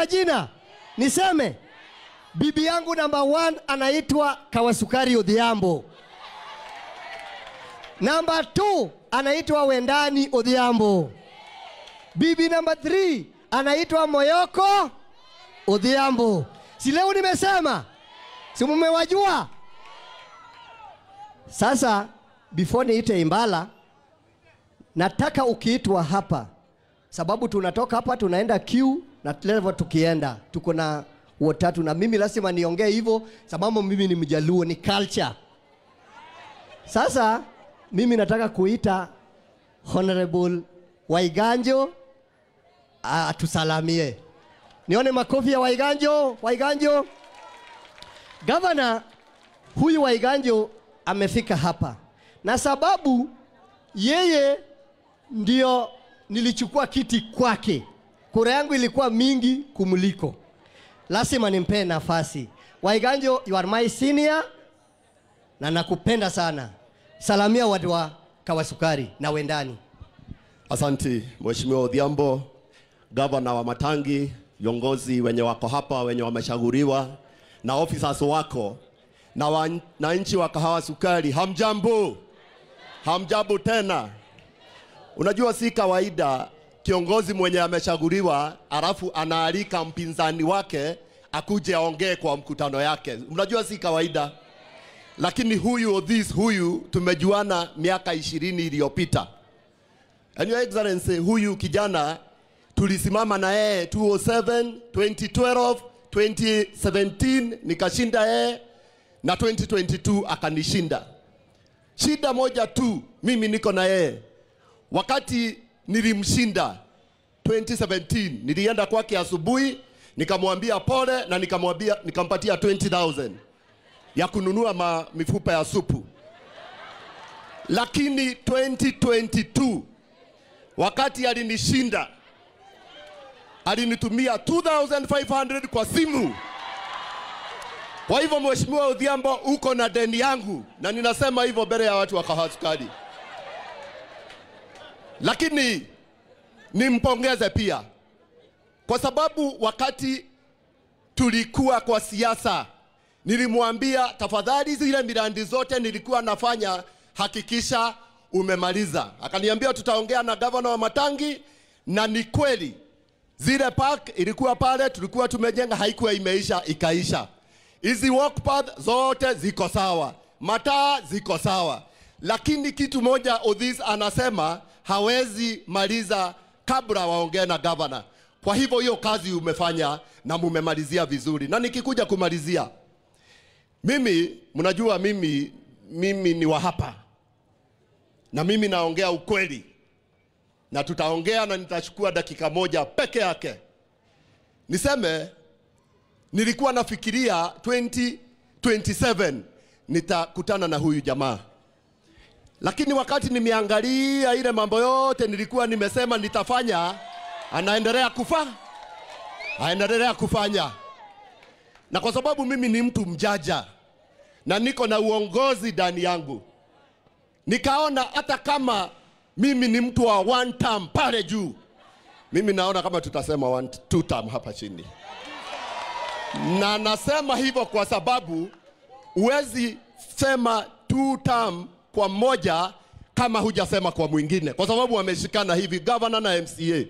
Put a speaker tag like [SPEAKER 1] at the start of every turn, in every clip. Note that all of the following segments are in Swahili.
[SPEAKER 1] majina? Niseme? Bibi yangu number 1 anaitwa Kawasukari Odhiambo. Number 2 anaitwa Wendani Odhiambo. Bibi number 3 anaitwa Moyoko Odhiambo. Si leo nimesema? Si mmewajua? Sasa before niite Imbala, nataka ukiitwa hapa, sababu tunatoka hapa tunaenda Q na level tukienda tuko na watatu, na mimi lazima niongee hivyo sababu mimi ni Mjaluo, ni culture. Sasa mimi nataka kuita Honorable Waiganjo atusalamie. Nione makofi ya Waiganjo. Waiganjo. Governor huyu Waiganjo amefika hapa, na sababu yeye ndio nilichukua kiti kwake. Kura yangu ilikuwa mingi kumuliko. Lazima nimpe nafasi. Waiganjo, you are my senior na nakupenda sana. Salamia watu wa Kawasukari na Wendani.
[SPEAKER 2] Asanti Mheshimiwa Odhiambo, Governor wa Matangi, viongozi wenye wako hapa, wenye wameshauriwa na officers wako na wananchi wa Kawasukari, hamjambo? Hamjambo tena. Unajua si kawaida kiongozi mwenye ameshauriwa alafu anaalika mpinzani wake akuje aongee kwa mkutano yake. Unajua si kawaida. Lakini huyu Odhis huyu tumejuana miaka 20 iliyopita. And Your Excellency, huyu kijana tulisimama na yeye 2007, 2012, 2017 nikashinda yeye, na 2022 akanishinda. Shida moja tu mimi niko na yeye. Wakati nilimshinda 2017 nilienda kwake asubuhi nikamwambia pole na nikamwambia, nikampatia 20,000 ya kununua mifupa ya supu. Lakini 2022 wakati alinishinda alinitumia 2,500 kwa simu. Kwa hivyo Mheshimiwa Odhiambo, uko na deni yangu, na ninasema hivyo mbele ya watu wa Kawasukari. Lakini nimpongeze pia, kwa sababu wakati tulikuwa kwa siasa nilimwambia tafadhali zile miradi zote nilikuwa nafanya hakikisha umemaliza. Akaniambia tutaongea na governor wa Matangi, na ni kweli zile park ilikuwa pale tulikuwa tumejenga haikuwa imeisha, ikaisha. Hizi walk path zote ziko sawa, mataa ziko sawa. Lakini kitu moja Odhis anasema hawezi maliza kabla waongee na governor. Kwa hivyo hiyo kazi umefanya na mumemalizia vizuri. Na nikikuja kumalizia, mimi mnajua mimi ni wa hapa. Na mimi naongea ukweli. Na tutaongea na nitachukua dakika moja peke yake. Niseme nilikuwa nafikiria 2027 nitakutana na huyu jamaa. Lakini wakati nimeangalia ile mambo yote nilikuwa nimesema nitafanya, anaendelea kufa. Anaendelea kufanya. Na kwa sababu mimi ni mtu mjaja na niko na uongozi ndani yangu, nikaona hata kama mimi ni mtu wa one term pale juu, mimi naona kama tutasema two term hapa chini. Na nasema hivyo kwa sababu huwezi sema two term kwa moja kama hujasema kwa mwingine, kwa sababu wameshikana hivi governor na MCA.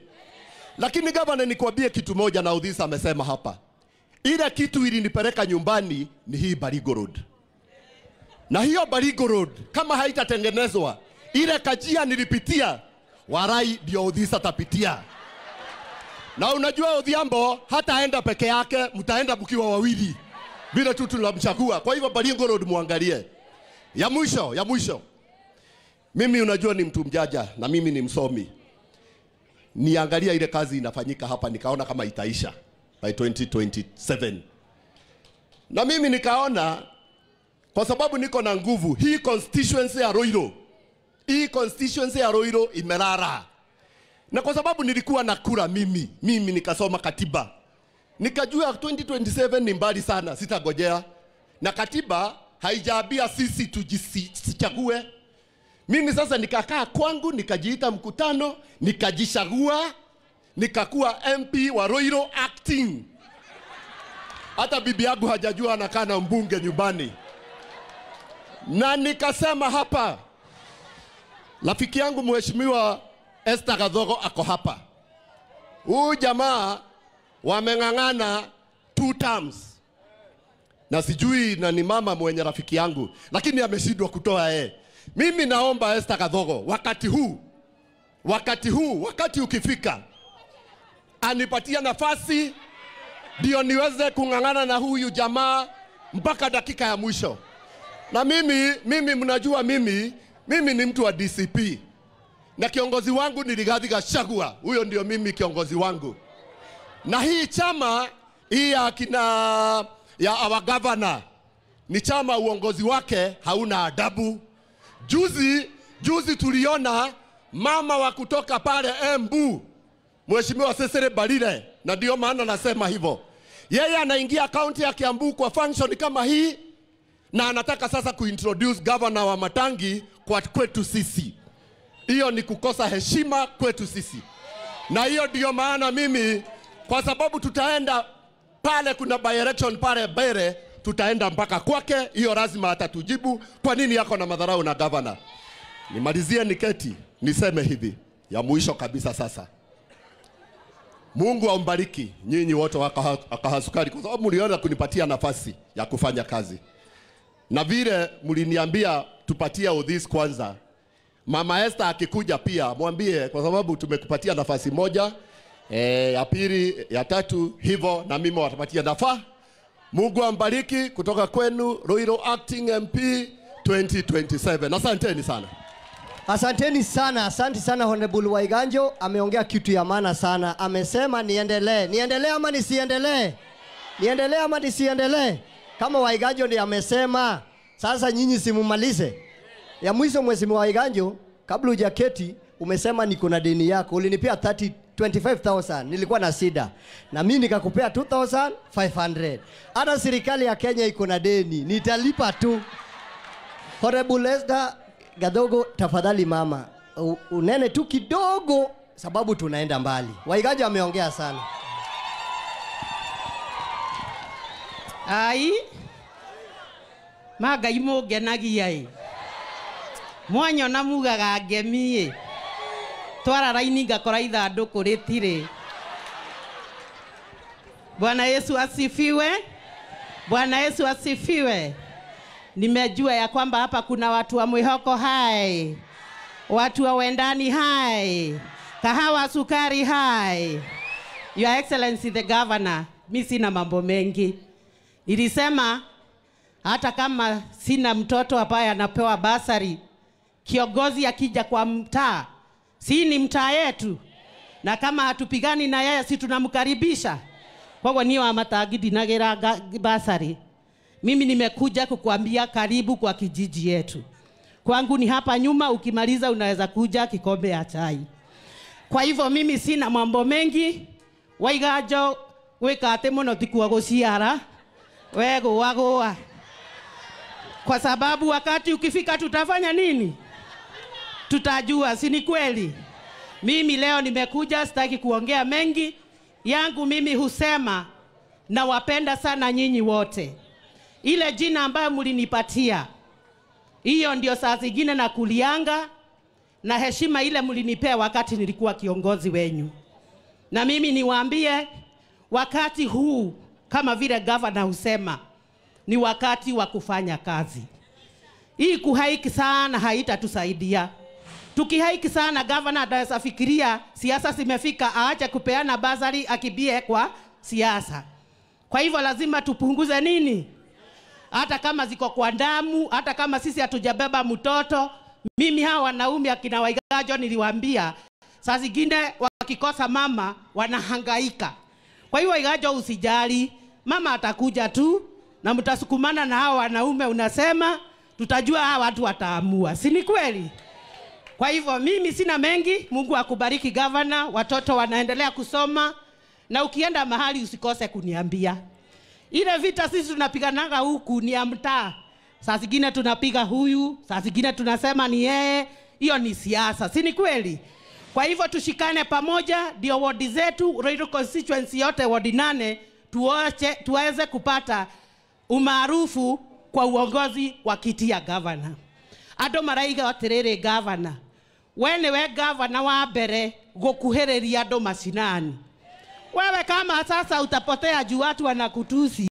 [SPEAKER 2] Lakini governor, nikwambie kitu moja, na Odhis amesema hapa, ile kitu ilinipeleka nyumbani ni hii Baringo Road. Na hiyo Baringo Road kama haitatengenezwa, ile kajia nilipitia, warai ndio Odhis atapitia. Na unajua Odhiambo hataenda peke yake, mtaenda mkiwa wawili, vile tu tunamchagua. Kwa hivyo Baringo Road muangalie. Ya mwisho, mimi unajua ni mtu mjaja na mimi ni msomi. Niangalia ile kazi inafanyika hapa nikaona kama itaisha by 2027. Na mimi nikaona kwa sababu niko na nguvu, hii constituency ya Ruiru, hii constituency ya Ruiru imelala. Na kwa sababu nilikuwa na kura mimi nikasoma katiba. Nikajua 2027 ni mbali sana, sitagojea. Na katiba haijaambia sisi tujichague. Mimi sasa nikakaa kwangu, nikajiita mkutano, nikajichagua. nikakuwa MP wa Ruiru acting. Hata bibi yangu hajajua anakaa na mbunge nyumbani. Na nikasema hapa, rafiki yangu Mheshimiwa Esther Gathogo ako hapa. Huyu jamaa wameng'ang'ana 2 terms. Na sijui na ni mama mwenye rafiki yangu, lakini ameshindwa kutoa yeye. Mimi naomba Esther Gathogo wakati huu, wakati ukifika, anipatia nafasi ndio niweze kung'ang'ana na huyu jamaa mpaka dakika ya mwisho. Na mimi mnajua mimi ni mtu wa DCP. Na kiongozi wangu ni Rigathi Gachagua. Huyo ndio mimi kiongozi wangu. Na hii chama hii ya kina ya our governor ni chama uongozi wake hauna adabu. Juzi tuliona mama wa kutoka pale Embu, Mheshimiwa Cecily Mbarire, na ndio maana nasema hivyo. Yeye anaingia kaunti ya Kiambu kwa function kama hii, na anataka sasa kuintroduce governor wa Matangi kwa kwetu sisi. Hiyo ni kukosa heshima kwetu sisi. Na hiyo ndio maana mimi, kwa sababu tutaenda pale, kuna by election pale Mbere, tutaenda mpaka kwake. Hiyo lazima atatujibu kwa nini yako na madharau na governor. Nimalizie niketi niseme hivi ya mwisho kabisa sasa. Mungu ambariki nyinyi wote wa Kahasukari, kwa sababu mliona kunipatia nafasi ya kufanya kazi. Na vile mliniambia tupatie Odhis kwanza. Mama Esther akikuja pia mwambie, kwa sababu tumekupatia nafasi moja, ya pili, ya tatu, hivyo na mimi watapatia nafasi. Mungu ambariki kutoka kwenu Ruiru Acting MP 2027. Asanteni sana.
[SPEAKER 1] Asanteni sana, asante sana Honorable Waiganjo, ameongea kitu ya maana sana. Amesema niendelee. Niendelee ama nisiendelee? Niendelee ama nisiendelee? Kama Waiganjo ndiye amesema, sasa nyinyi simumalize. Ya mwisho Mheshimiwa Waiganjo, kabla hujaketi umesema niko na deni yako. Ulinipea 25,000, nilikuwa na shida. Na mimi nikakupea 2,500. Hata serikali ya Kenya iko na deni, nitalipa tu. Honorable Esther Gathogo, tafadhali mama, unene tu kidogo sababu tunaenda mbali. Waiganjo ameongea sana.
[SPEAKER 3] Ai magai mungenagia i mwanyona mugaga ngemi twara raini ngakora ithandũkũ rĩtirĩ. Bwana Yesu asifiwe. Bwana Yesu asifiwe. Nimejua ya kwamba hapa kuna watu wa Mwihoko hai, watu wa Wendani hai, kahawa sukari hai. Your Excellency the Governor, mi sina mambo mengi. Nilisema hata kama sina mtoto ambaye anapewa basari, kiongozi akija kwa mtaa, si ni mtaa yetu, na kama hatupigani na yeye si tunamkaribisha. Kwa hiyo niyo amatagidi nagera basari. Mimi nimekuja kukuambia karibu kwa kijiji yetu. Kwangu ni hapa nyuma, ukimaliza unaweza kuja kikombe ya chai. Kwa hivyo mimi sina mambo mengi. Waiganjo wika ati muno tikuwa guciara, we gua gua. Kwa sababu wakati ukifika tutafanya nini? Tutajua, si ni kweli? Mimi leo nimekuja, sitaki kuongea mengi. Yangu mimi husema nawapenda sana nyinyi wote. Ile jina ambayo mlinipatia, hiyo ndio saa zingine na kulianga, na heshima ile mlinipea wakati nilikuwa kiongozi wenyu. Na mimi niwaambie, wakati huu kama vile governor husema, ni wakati wa kufanya kazi. Hii kuhaiki sana haitatusaidia. Tukihaiki sana, governor ataweza fikiria siasa zimefika, aache kupeana basari akibie kwa siasa. Kwa hivyo lazima tupunguze nini? Hata kama ziko kwa damu, hata kama sisi hatujabeba mtoto. Mimi hawa wanaume akina Waiganjo niliwaambia, saa zingine wakikosa mama wanahangaika. Kwa hiyo Waiganjo usijali, mama atakuja tu na mtasukumana na hawa wanaume, unasema tutajua hawa watu wataamua. Si ni kweli? Kwa hivyo mimi sina mengi. Mungu akubariki governor, watoto wanaendelea kusoma, na ukienda mahali usikose kuniambia. Ile vita sisi tunapiganaga huku ni ya mtaa. Saa zingine tunapiga huyu, saa zingine tunasema ni yeye. Hiyo ni siasa, si ni kweli? Kwa hivyo tushikane pamoja, ndio wodi zetu Ruiru constituency yote wodi 8 tuweze kupata umaarufu kwa uongozi wa kiti ya governor. Andũ maraiga atiriri, governor, we niwe governor wa mbere gukuhiriria andũ macinani. Wewe kama sasa utapotea juu watu wanakutusi.